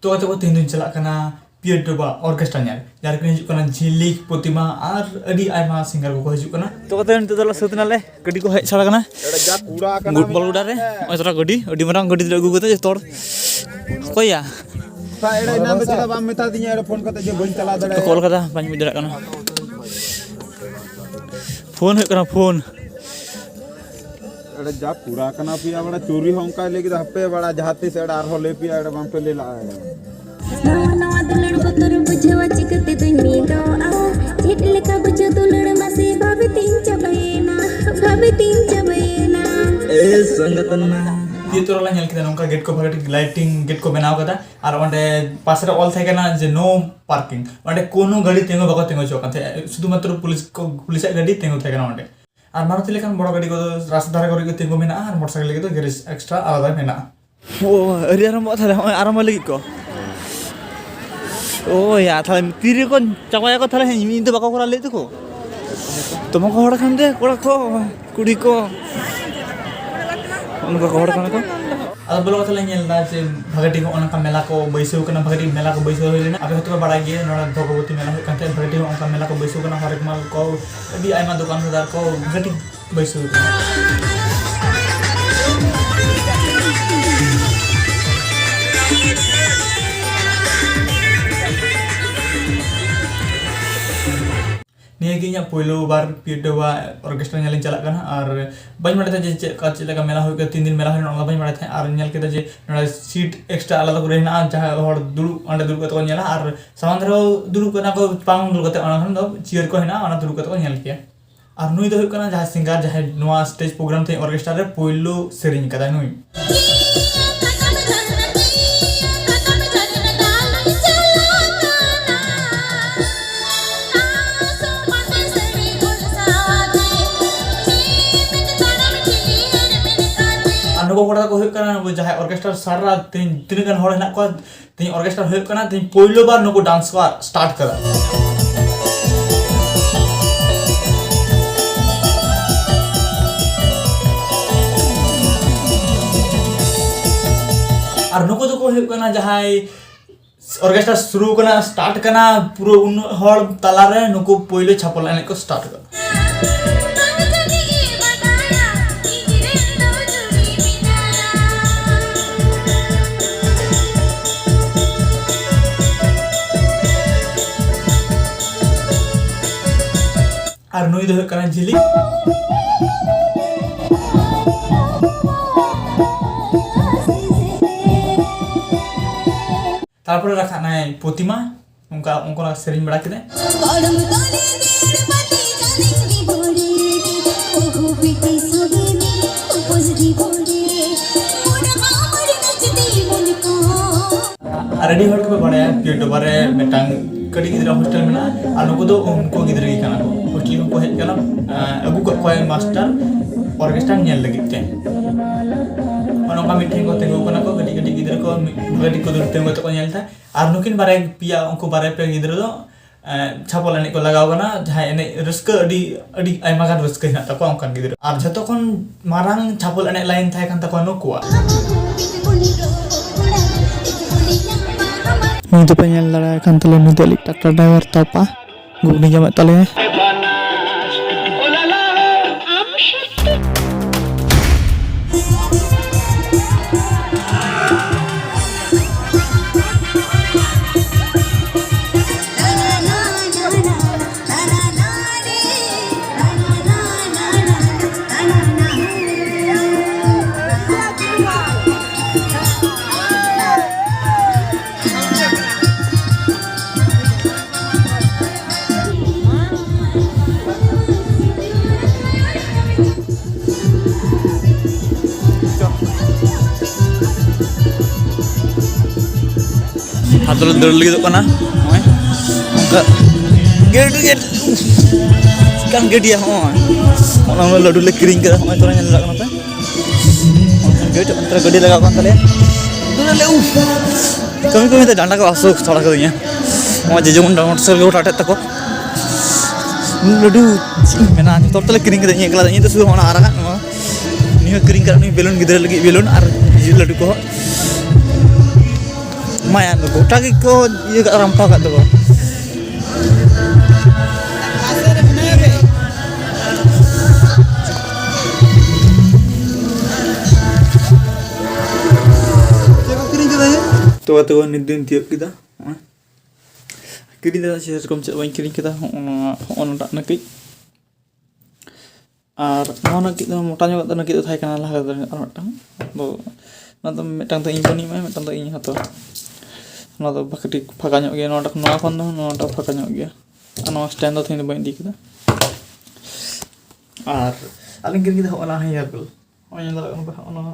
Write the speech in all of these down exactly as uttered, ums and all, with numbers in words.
ᱛᱚ ᱜᱟᱛᱮ ᱠᱚ, ᱛᱮᱦᱮᱧ ᱫᱚᱧ ᱪᱟᱞᱟᱜ ᱠᱟᱱᱟ ᱯᱤᱭᱳ ᱰᱳᱵᱟ ᱚᱨᱠᱮᱥᱴᱨᱟ ᱧᱮᱞ, ᱡᱟᱦᱟᱸ ᱨᱮᱠᱤᱱ ᱦᱤᱡᱩᱜ ᱠᱟᱱᱟ ᱡᱷᱤᱞᱤᱠ, ᱯᱨᱚᱛᱤᱢᱟ ᱟᱨ ᱟᱹᱰᱤ ᱟᱭᱢᱟ ᱥᱤᱝᱜᱟᱨ ᱠᱚᱠᱚ ᱦᱤᱡᱩᱜ ᱠᱟᱱᱟ᱾ ᱛᱚ ᱜᱟᱛᱮ, ᱱᱤᱛᱚᱜ ᱫᱚ ᱥᱟᱹᱛ ᱱᱟᱞᱮ, ᱜᱟᱹᱰᱤ ᱠᱚ ᱦᱮᱡ ᱥᱟᱲ ᱠᱟᱱᱟ᱾ ᱜᱩᱴ ᱵᱚᱞ ᱜᱚᱰᱟ ᱨᱮ ᱱᱚᱜᱼᱚᱭ ᱛᱚᱨᱟ ᱜᱟᱹᱰᱤ, ᱟᱹᱰᱤ ᱢᱟᱨᱟᱝ ᱜᱟᱹᱰᱤ ᱞᱮ ᱟᱹᱜᱩ ᱠᱟᱛᱮ ᱡᱚᱛᱚ ᱦᱚᱲ᱾ ᱚᱠᱚᱭᱟ? ᱮᱲᱮ ᱮᱱᱟᱝ ᱫᱚ ᱪᱮᱫᱟᱜ ᱵᱟᱢ ᱢᱮᱛᱟ ᱫᱤᱧᱟ? ᱮᱲᱮ ᱯᱷᱳᱱ ᱠᱟᱛᱮ ᱡᱮ ᱵᱟᱹᱧ ᱪᱟᱞᱟᱣ ᱫᱟᱲᱮᱭᱟᱜᱼᱟ᱾ ᱠᱚᱞ ᱠᱟᱫᱟ, ᱵᱟᱹᱧ ᱵᱩᱡᱽ ᱫᱟᱲᱮᱭᱟᱜ ᱠᱟᱱᱟ᱾ ᱯᱷᱳᱱ ᱦᱩᱭᱩᱜ ᱠᱟᱱᱟ, ᱯᱷᱳᱱ᱾ ᱮᱲᱮ ᱡᱟ ᱠᱩᱲᱟ ᱠᱟᱱᱟ ᱯᱮᱭᱟ ᱵᱟᱲᱟ, ᱪᱩᱨᱤ ᱦᱚᱸ ᱚᱱᱠᱟᱭ ᱞᱟᱹᱭ ᱠᱮᱫᱟ, ᱦᱟᱯᱮ ᱵᱟᱲᱟ ᱡᱟᱦᱟᱸ ᱛᱤᱥ ᱮᱲᱮ ᱟᱨᱦᱚᱸ ᱞᱟᱹᱭ ᱯᱮᱭᱟ, ᱮᱲᱮ ᱵᱟᱝ ᱯᱮ ᱞᱟᱹᱭ ᱞᱟᱜᱼᱟ᱾ ᱱᱟᱣᱟ ᱱᱟᱣᱟ ᱫᱩᱞᱟᱹᱲ ᱵᱚᱛᱚᱨ ᱵᱩᱡᱷᱟᱹᱣᱟ, ᱪᱤᱠᱟᱹ ᱛᱮᱫᱚᱧ ᱢᱤᱫᱚᱜᱼᱟ? ᱪᱮᱫ ᱞᱮᱠᱟ ᱵᱩᱡᱷᱟᱹᱣ ᱫᱩᱞᱟᱹᱲ, ᱢᱟᱥᱮ ᱵᱷᱟᱵᱤᱛᱤᱧ ᱪᱟᱵᱟᱭᱮᱱᱟ, ᱵᱷᱟᱵᱤᱛᱤᱧ ᱪᱟᱵᱟᱭᱮᱱᱟ᱾ ᱮ ᱥᱚᱝᱜᱚᱛᱚᱱ ᱢᱟ᱾ ᱫᱤᱭᱮ ᱛᱚᱨᱟ ᱞᱮ ᱧᱮᱞ ᱠᱮᱫᱟ ᱱᱚᱝᱠᱟ ᱜᱮᱴ ᱠᱚ ᱵᱷᱟᱜᱮ ᱴᱷᱤᱠ ᱞᱟᱭᱴᱤᱝ ᱜᱮᱴ ᱠᱚ ᱵᱮᱱᱟᱣ ᱠᱟᱫᱟ, ᱟᱨ ᱚᱸᱰᱮ ᱯᱟᱥᱮ ᱨᱮ ᱚᱞ ᱛᱟᱦᱮᱸ ᱠᱟᱱᱟ ᱡᱮ no parking, ᱚᱸᱰᱮ ᱠᱳᱱᱳ ᱜᱟᱹᱰᱤ ᱛᱤᱸᱜᱩ ᱵᱟᱠᱚ ᱛᱤᱸᱜᱩ ᱦᱚᱪᱚᱣᱟᱜ ᱠᱟᱱ ᱛᱟᱦᱮᱸᱫ, ᱥᱩᱫᱷᱩ ᱢᱟᱛᱨᱚ ᱯᱩᱞᱤᱥ ᱠᱚ, ᱯᱩᱞᱤᱥᱟᱜ ᱜᱟᱹᱰᱤ ᱛᱤᱸᱜᱩ ᱛᱟᱦᱮᱸ ᱠᱟᱱᱟ ᱚᱸᱰᱮ᱾ ᱟᱨ ᱢᱟᱨᱩᱛᱤ ᱞᱮᱠᱟᱱ ᱵᱚᱲᱚ ᱜᱟᱹᱰᱤ ᱠᱚᱫᱚ ᱨᱟᱥᱛᱟ ᱫᱷᱟᱨᱮ ᱠᱚᱨᱮ ᱜᱮ ᱛᱤᱸᱜᱩ ᱢᱮᱱᱟᱜᱼᱟ, ᱟᱨ ᱢᱚᱴᱚᱨ ᱥᱟᱭᱠᱮᱞ ᱞᱟᱹᱜᱤᱫ ᱫᱚ ᱜᱮᱨᱮᱡᱽ ᱮᱠᱥᱴᱨᱟ ᱟᱞᱟᱫᱟ ᱢᱮᱱᱟᱜᱼᱟ᱾ ᱚ, ᱟᱹᱣᱨᱤ ᱟᱨᱟᱢᱵᱷᱚᱜᱼᱟ ᱛᱟᱦᱞᱮ, ᱦᱚᱸᱜᱼᱚᱭ ᱟᱨᱟᱢᱵᱷᱚ ᱞᱟᱹᱜᱤᱫ ᱠᱚ᱾ ᱳᱭ ᱭᱟ, ᱛᱟᱦᱞᱮ ᱛᱤᱨᱮᱠᱚ ᱪᱟᱵᱟᱭᱟᱠᱚ ᱛᱟᱦᱞᱮ? ᱤᱧ ᱫᱚ ᱵᱟᱠᱚ ᱠᱚᱨᱟᱣ ᱞᱟᱹᱜᱤᱫ ᱛᱟᱠᱚ᱾ ᱫᱚᱢᱮ ᱠᱚ ᱦᱚᱲ ᱠᱟᱱ ᱛᱮ, ᱠᱚᱲᱟ ᱠᱚ, ᱠᱩᱲᱤ ᱠᱚ᱾ ᱱᱚᱝᱠᱟ ᱠᱚ ᱦᱚᱲ ᱠᱟᱱᱟ ᱠᱚ᱾ ᱟᱫᱚ ᱵᱚᱞᱚ ᱠᱟᱛᱮ ᱞᱮ ᱧᱮᱞ ᱮᱫᱟ ᱡᱮ ᱵᱷᱟᱜᱮ ᱴᱷᱤᱠ ᱦᱚᱸᱜᱼᱚ ᱱᱚᱝᱠᱟ ᱢᱮᱞᱟ ᱠᱚ ᱵᱟᱹᱭᱥᱟᱹᱣ ᱠᱟᱱᱟ, ᱵᱷᱟᱜᱮ ᱴᱷᱤᱠ ᱢᱮᱞᱟ ᱠᱚ ᱵᱟᱹᱭᱥᱟᱹᱣ ᱦᱩᱭ ᱞᱮᱱᱟ᱾ ᱟᱯᱮ ᱦᱚᱭᱛᱳ ᱯᱮ ᱵᱟᱲᱟᱭ ᱜᱮᱭᱟ, ᱱᱚᱰᱮ ᱵᱷᱚᱜᱚᱵᱚᱛᱤ ᱢᱮᱞᱟ ᱦᱩᱭᱩᱜ ᱠᱟᱱ ᱛᱟᱦᱮᱸᱫ, ᱵᱷᱟᱜᱮ ᱴᱷᱤᱠ ᱦᱚᱸᱜᱼᱚ ᱱᱚᱝᱠᱟ ᱢᱮᱞᱟ ᱠᱚ ᱵᱟᱹᱭᱥᱟᱹᱣ ᱠᱟᱱᱟ, ᱦᱚᱨᱮᱠ ᱢᱟᱞ ᱠᱚ, ᱟᱹᱰᱤ ᱟᱭᱢᱟ ᱫᱚᱠᱟᱱ ᱥᱚᱫᱟᱨ ᱠᱚ ᱵᱷᱟᱜᱮ ᱴᱷᱤᱠ ᱵᱟᱹᱭᱥᱟᱹᱣ ᱠᱟᱱᱟ᱾ ᱱᱤᱭᱟᱹ ᱜᱮ ᱤᱧᱟᱹᱜ ᱯᱳᱭᱞᱳ ᱵᱟᱨ ᱯᱤᱭᱳ ᱰᱳᱵᱟ ᱚᱨᱠᱮᱥᱴᱨᱟ ᱧᱮᱞᱤᱧ ᱪᱟᱞᱟᱜ ᱠᱟᱱᱟ, ᱟᱨ ᱵᱟᱹᱧ ᱵᱟᱲᱟᱭ ᱛᱟᱦᱮᱸᱫ ᱡᱮ ᱪᱮᱫ ᱞᱮᱠᱟ, ᱪᱮᱫ ᱞᱮᱠᱟ ᱢᱮᱞᱟ ᱦᱩᱭᱩᱜ ᱠᱟᱱᱟ, ᱛᱤᱱ ᱫᱤᱱ ᱢᱮᱞᱟ ᱦᱩᱭᱩᱜᱼᱟ, ᱚᱱᱟ ᱵᱟᱹᱧ ᱵᱟᱲᱟᱭ ᱛᱟᱦᱮᱸᱫ᱾ ᱟᱨ ᱧᱮᱞ ᱠᱮᱫᱟ ᱡᱮ ᱱᱚᱰᱮ ᱥᱤᱴ ᱮᱠᱥᱴᱨᱟ ᱟᱞᱟᱫᱟ ᱠᱚᱨᱮ ᱦᱮᱱᱟᱜᱼᱟ, ᱡᱟᱦᱟᱸ ᱦᱚᱲ ᱫᱩᱲᱩᱵ, ᱚᱸᱰᱮ ᱫᱩᱲᱩᱵ ᱠᱟᱛᱮ ᱠᱚ ᱧᱮᱞᱟ, ᱟᱨ ᱥᱟᱢᱟᱝ ᱫᱷᱟᱨᱮ ᱫᱩᱲᱩᱵ ᱠᱟᱱᱟ ᱠᱚ, ᱵᱟᱝ ᱫᱩᱲᱩᱵ ᱠᱟᱛᱮ, ᱚᱱᱟ ᱠᱷᱚᱱ ᱫᱚ ᱪᱤᱭᱟᱹᱨ ᱠᱚ ᱦᱮᱱᱟᱜᱼᱟ, ᱚᱱᱟ ᱫᱩᱲᱩᱵ ᱠᱟᱛᱮ ᱠᱚ ᱧᱮᱞ ᱠᱮᱭᱟ᱾ ᱟᱨ ᱱᱩᱭ ᱫᱚ ᱦᱩᱭᱩᱜ ᱠᱟᱱᱟ ᱡᱟᱦᱟᱸᱭ ᱥᱤᱝᱜᱟᱨ, ᱡᱟᱦᱟᱸᱭ ᱱᱚᱣᱟ ᱥᱴᱮᱡᱽ ᱯᱨᱳᱜᱨᱟᱢ ᱛᱮ ᱚᱨᱠᱮᱥᱴᱨᱟ ᱨᱮ ᱯᱳᱭᱞᱳ ᱥᱮᱨᱮᱧ ᱠᱟᱫᱟᱭ ᱱᱩᱭ᱾ ᱟᱨ ᱱᱩᱠᱩ ᱠᱚᱲᱟ ᱫᱚᱠᱚ ᱦᱩᱭᱩᱜ ᱠᱟᱱᱟ ᱱᱩᱠᱩ ᱡᱟᱦᱟᱸᱭ ᱚᱨᱠᱮᱥᱴᱨᱟ ᱥᱟᱨᱟ ᱛᱮᱦᱮᱧ ᱛᱤᱱᱟᱹᱜ ᱜᱟᱱ ᱦᱚᱲ ᱦᱮᱱᱟᱜ ᱠᱚᱣᱟ, ᱛᱮᱦᱮᱧ ᱚᱨᱠᱮᱥᱴᱨᱟ ᱦᱩᱭᱩᱜ ᱠᱟᱱᱟ, ᱛᱮᱦᱮᱧ ᱯᱳᱭᱞᱳ ᱵᱟᱨ ᱱᱩᱠᱩ ᱰᱟᱱᱥ ᱠᱚ start ᱠᱟᱫᱟ᱾ ᱟᱨ ᱱᱩᱠᱩ ᱫᱚᱠᱚ ᱦᱩᱭᱩᱜ ᱠᱟᱱᱟ ᱡᱟᱦᱟᱸᱭ ᱚᱨᱠᱮᱥᱴᱨᱟ ᱥᱩᱨᱩ ᱠᱟᱱᱟ, ᱥᱴᱟᱨᱴ ᱠᱟᱱᱟ, ᱯᱩᱨᱟᱹ ᱩᱱᱟᱹᱜ ᱦᱚᱲ ᱛᱟᱞᱟᱨᱮ ᱱᱩᱠᱩ ᱯᱳᱭᱞᱳ ᱪᱷᱟᱯᱚᱞ ᱮᱱᱮᱡ ᱠᱚ ᱥᱴᱟᱨᱴ ᱠᱟᱫᱟ᱾ ᱟᱨ ᱱᱩᱭ ᱫᱚ ᱦᱩᱭᱩᱜ ᱠᱟᱱᱟ ᱡᱷᱤᱞᱤ᱾ ᱛᱟᱨᱯᱚᱨᱮ ᱨᱟᱠᱟᱵ ᱱᱟᱭ ᱯᱨᱚᱛᱤᱢᱟ, ᱚᱱᱠᱟ ᱚᱱᱠᱟᱱᱟᱜ ᱥᱮᱨᱮᱧ ᱵᱟᱲᱟ ᱠᱮᱫᱟᱭ᱾ ᱟᱨ ᱟᱹᱰᱤ ᱦᱚᱲ ᱠᱚ ᱵᱟᱲᱟᱭᱟ ᱯᱤᱭᱳ ᱰᱚᱵᱟ ᱨᱮ ᱢᱤᱫᱴᱟᱝ ᱠᱟᱹᱴᱤᱡ ᱜᱤᱫᱽᱨᱟᱹ ᱦᱳᱥᱴᱮᱞ ᱢᱮᱱᱟᱜᱼᱟ, ᱟᱨ ᱱᱩᱠᱩ ᱫᱚ ᱩᱱᱠᱩ ᱜᱤᱫᱽᱨᱟᱹ ᱜᱮ ᱠᱟᱱᱟ ᱠᱚ᱾ ᱦᱳᱥᱴᱮᱞ ᱠᱷᱚᱱ ᱠᱚ ᱦᱮᱡ ᱠᱟᱱᱟ, ᱟᱹᱜᱩ ᱠᱟᱜ ᱠᱚᱣᱟᱭ ᱢᱟᱥᱴᱟᱨ ᱚᱨᱠᱮᱥᱴᱟᱨ ᱧᱮᱞ ᱞᱟᱹᱜᱤᱫ ᱛᱮ᱾ ᱚᱱᱮ ᱚᱱᱠᱟ ᱢᱤᱫ ᱴᱷᱮᱱ ᱠᱚ ᱛᱤᱸᱜᱩ ᱠᱟᱱᱟ ᱠᱚ, ᱠᱟᱹᱴᱤᱡ ᱠᱟᱹᱴᱤᱡ ᱜᱤᱫᱽᱨᱟᱹ ᱠᱚ ᱢᱤᱫ ᱜᱟᱹᱰᱤ ᱠᱚ ᱫᱩᱲᱩᱵ ᱛᱤᱸᱜᱩ ᱠᱟᱛᱮ ᱠᱚ ᱧᱮᱞ ᱮᱫᱟ᱾ ᱟᱨ ᱱᱩᱠᱤᱱ ᱵᱟᱨᱭᱟ ᱯᱮᱭᱟ, ᱩᱱᱠᱩ ᱵᱟᱨᱭᱟ ᱯᱮᱭᱟ ᱜᱤᱫᱽᱨᱟᱹ ᱫᱚ ᱮᱸ, ᱪᱷᱟᱯᱚᱞ ᱮᱱᱮᱡ ᱠᱚ ᱞᱟᱜᱟᱣ ᱠᱟᱱᱟ, ᱡᱟᱦᱟᱸᱭ ᱮᱱᱮᱡ ᱨᱟᱹᱥᱠᱟᱹ ᱟᱹᱰᱤ, ᱟᱹᱰᱤ ᱟᱭᱢᱟ ᱜᱟᱱ ᱨᱟᱹᱥᱠᱟᱹ ᱦᱮᱱᱟᱜ ᱛᱟᱠᱚᱣᱟ ᱚᱱᱠᱟᱱ ᱜᱤᱫᱽᱨᱟᱹ᱾ ᱟᱨ ᱡᱷᱚᱛᱚ ᱠᱷᱚᱱ ᱢᱟᱨᱟᱝ ᱪᱷᱟᱯᱚᱞ ᱮᱱᱮᱡ ᱞᱟᱭᱤᱱ ᱛᱟᱦᱮᱸ ᱠᱟᱱ ᱛᱟᱠᱚᱣᱟ ᱱᱩᱠᱩᱣᱟᱜ᱾ ᱱᱩᱭ ᱫᱚᱯᱮ ᱧᱮᱞ ᱫᱟᱲᱮᱭᱟᱭ ᱠᱟᱱ ᱛᱟᱞᱮᱭᱟ, ᱱᱩᱭ ᱫᱚ ᱟᱞᱮᱭᱤᱡ ᱴᱨᱟᱠᱴᱟᱨ ᱰᱨᱟᱭᱵᱷᱟᱨ ᱛᱟᱯᱟ ᱜᱷᱩᱜᱽᱱᱤ ᱡᱚᱢᱮᱫ ᱛᱟᱞᱮᱭᱟ᱾ ᱟᱫᱚ ᱞᱮ ᱫᱟᱹᱲ ᱞᱟᱹᱜᱤᱫᱚᱜ ᱠᱟᱱᱟ᱾ ᱱᱚᱜᱼᱚᱭ ᱚᱱᱠᱟ ᱜᱮᱴ ᱨᱮᱜᱮ ᱪᱤᱠᱟᱱ ᱜᱟᱹᱰᱤᱭᱟ᱾ ᱦᱚᱸᱜᱼᱚᱭ ᱚᱱᱟ ᱞᱟᱹᱰᱩ ᱞᱮ ᱠᱤᱨᱤᱧ ᱠᱟᱫᱟ᱾ ᱦᱚᱸᱜᱼᱚᱭ ᱛᱚᱨᱟ ᱧᱮᱞ ᱫᱟᱲᱮᱭᱟᱜ ᱠᱟᱱᱟ ᱯᱮ, ᱜᱟᱹᱰᱤ ᱞᱟᱜᱟᱣ ᱠᱟᱱ ᱛᱟᱞᱮᱭᱟ᱾ ᱫᱩᱞᱟᱹᱲ ᱞᱮ ᱩᱯᱷ, ᱠᱟᱹᱢᱤ ᱠᱟᱹᱢᱤ ᱛᱮ ᱰᱟᱸᱰᱟ ᱠᱚ ᱦᱟᱹᱥᱩ ᱛᱷᱚᱲᱟ ᱠᱟᱹᱫᱤᱧᱟ᱾ ᱱᱚᱣᱟ ᱡᱮ ᱡᱮᱢᱚᱱ ᱢᱚᱴᱚᱨ ᱥᱟᱭᱠᱮᱞ ᱠᱚ ᱴᱟᱴᱮᱫ ᱛᱟᱠᱚ, ᱞᱟᱹᱰᱩ ᱪᱮᱫ ᱤᱧ ᱢᱮᱱᱟ, ᱡᱚᱛᱚ ᱛᱮᱞᱮ ᱠᱤᱨᱤᱧ ᱠᱮᱫᱟ᱾ ᱤᱧ ᱮᱠᱞᱟ ᱫᱚ, ᱤᱧ ᱫᱚ ᱥᱩᱫᱷᱩ ᱚᱱᱟ ᱟᱨᱟᱜᱟᱜ, ᱱᱚᱣᱟ ᱱᱤᱭᱟᱹ ᱠᱤᱨᱤᱧ ᱠᱟᱜ ᱱᱩᱭ ᱵᱮᱞᱩᱱ, ᱜᱤᱫᱽᱨᱟᱹ ᱞᱟᱹᱜᱤᱫ ᱵᱮᱞᱩᱱ ᱟᱨ ᱞᱟᱹᱰᱩ ᱠᱚᱦᱚᱸ᱾ ᱢᱟᱭᱟ ᱫᱚ ᱜᱚᱴᱟ ᱜᱮᱠᱚ ᱤᱭᱟᱹ ᱠᱟᱜ, ᱨᱟᱢᱯᱷᱟ ᱠᱟᱜ ᱛᱟᱠᱚ᱾ ᱪᱮᱫ ᱠᱚ ᱠᱤᱨᱤᱧ ᱠᱮᱫᱟ ᱭᱟ? ᱛᱚ ᱜᱟᱛᱮ ᱠᱚ, ᱱᱤᱛ ᱫᱚᱧ ᱛᱤᱭᱳᱜ ᱠᱮᱫᱟ᱾ ᱦᱚᱸᱜᱼᱚᱭ᱾ ᱠᱤᱨᱤᱧ ᱫᱚ ᱥᱮᱨᱚᱠᱚᱢ ᱪᱮᱫ ᱵᱟᱹᱧ ᱠᱤᱨᱤᱧ ᱠᱮᱫᱟ᱾ ᱦᱚᱸᱜᱼᱚ ᱱᱚᱣᱟ, ᱦᱚᱸᱜᱼᱚ ᱱᱚᱣᱟᱴᱟᱜ ᱱᱟᱹᱠᱤᱡ᱾ ᱟᱨ ᱱᱚᱣᱟ ᱱᱟᱹᱠᱤᱡ ᱫᱚ ᱢᱚᱴᱟ ᱧᱚᱜᱟᱜ ᱫᱚ ᱱᱟᱹᱠᱤᱡ ᱫᱚ ᱛᱟᱦᱮᱸ ᱠᱟᱱᱟ ᱞᱟᱦᱟ ᱨᱮᱫᱚ, ᱟᱨ ᱢᱤᱫᱴᱟᱝ ᱫᱚ, ᱚᱱᱟ ᱫᱚ ᱢᱤᱫᱴᱟᱝ ᱫᱚ ᱤᱧ ᱵᱚᱱᱤᱧ ᱮᱢᱟᱭᱟ, ᱢᱤᱫᱴᱟᱝ ᱫᱚ ᱤᱧ ᱦᱟᱛᱟᱣᱟ᱾ ᱱᱚᱣᱟ ᱫᱚ ᱠᱟᱹᱴᱤᱡ ᱯᱷᱟᱸᱠᱟ ᱧᱚᱜ ᱜᱮᱭᱟ, ᱱᱚᱣᱟᱴᱟᱜ, ᱱᱚᱣᱟ ᱠᱷᱚᱱ ᱫᱚ ᱱᱚᱣᱟᱴᱟᱜ ᱯᱷᱟᱸᱠᱟ ᱧᱚᱜ ᱜᱮᱭᱟ᱾ ᱟᱨ ᱱᱚᱣᱟ stand ᱫᱚ ᱛᱮᱦᱮᱧ ᱫᱚ ᱵᱟᱹᱧ ᱤᱫᱤ ᱠᱟᱫᱟ᱾ ᱟᱨ ᱟᱹᱞᱤᱧ ᱠᱤᱨᱤᱧ ᱠᱮᱫᱟ ᱦᱚᱸᱜᱼᱚ ᱱᱟ hair band᱾ ᱱᱚᱜᱼᱚᱭ ᱧᱮᱞ ᱫᱟᱲᱮᱭᱟᱜ ᱠᱟᱱᱟ ᱯᱮ, ᱦᱚᱸᱜᱼᱚ ᱱᱚᱣᱟ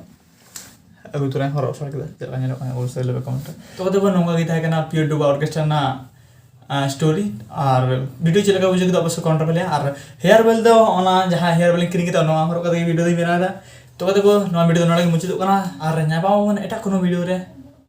ᱟᱹᱜᱩ ᱛᱚᱨᱟᱭ ᱦᱚᱨᱚᱜ ᱥᱟᱲ ᱠᱮᱫᱟ᱾ ᱪᱮᱫ ᱞᱮᱠᱟ ᱧᱮᱞᱚᱜ ᱠᱟᱱᱟ ᱚᱵᱚᱥᱥᱳᱭ ᱞᱟᱹᱭ ᱯᱮ comment ᱨᱮ᱾ ᱛᱚ ᱜᱟᱛᱮ ᱠᱚ, ᱱᱚᱝᱠᱟ ᱜᱮ ᱛᱟᱦᱮᱸ ᱠᱟᱱᱟ Pure Duba Orchestra ᱨᱮᱱᱟᱜ, ᱟᱸ, story᱾ ᱟᱨ video ᱪᱮᱫ ᱞᱮᱠᱟ ᱵᱩᱡᱷᱟᱹᱣ ᱠᱮᱫᱟ ᱚᱵᱚᱥᱥᱳᱭ comment ᱨᱮ ᱞᱟᱹᱭᱟ᱾ ᱟᱨ hair band ᱫᱚ ᱚᱱᱟ ᱡᱟᱦᱟᱸ hair band ᱤᱧ ᱠᱤᱨᱤᱧ ᱠᱮᱫᱟ, ᱱᱚᱣᱟ ᱦᱚᱨᱚᱜ ᱠᱟᱛᱮ ᱜᱮ video ᱫᱚᱧ ᱵᱮᱱᱟᱣ ᱮᱫᱟ᱾ ᱛᱚ ᱜᱟᱛᱮ ᱠᱚ, ᱱᱚᱣᱟ video ᱫᱚ ᱱᱚᱰᱮ ᱜᱮ ᱢᱩᱪᱟᱹᱫᱚᱜ ᱠᱟᱱᱟ᱾ ᱟᱨ ᱧᱟᱯᱟᱢ ᱟᱵᱚᱱ ᱮᱴᱟᱜ ᱠᱳᱱᱳ video ᱨᱮ᱾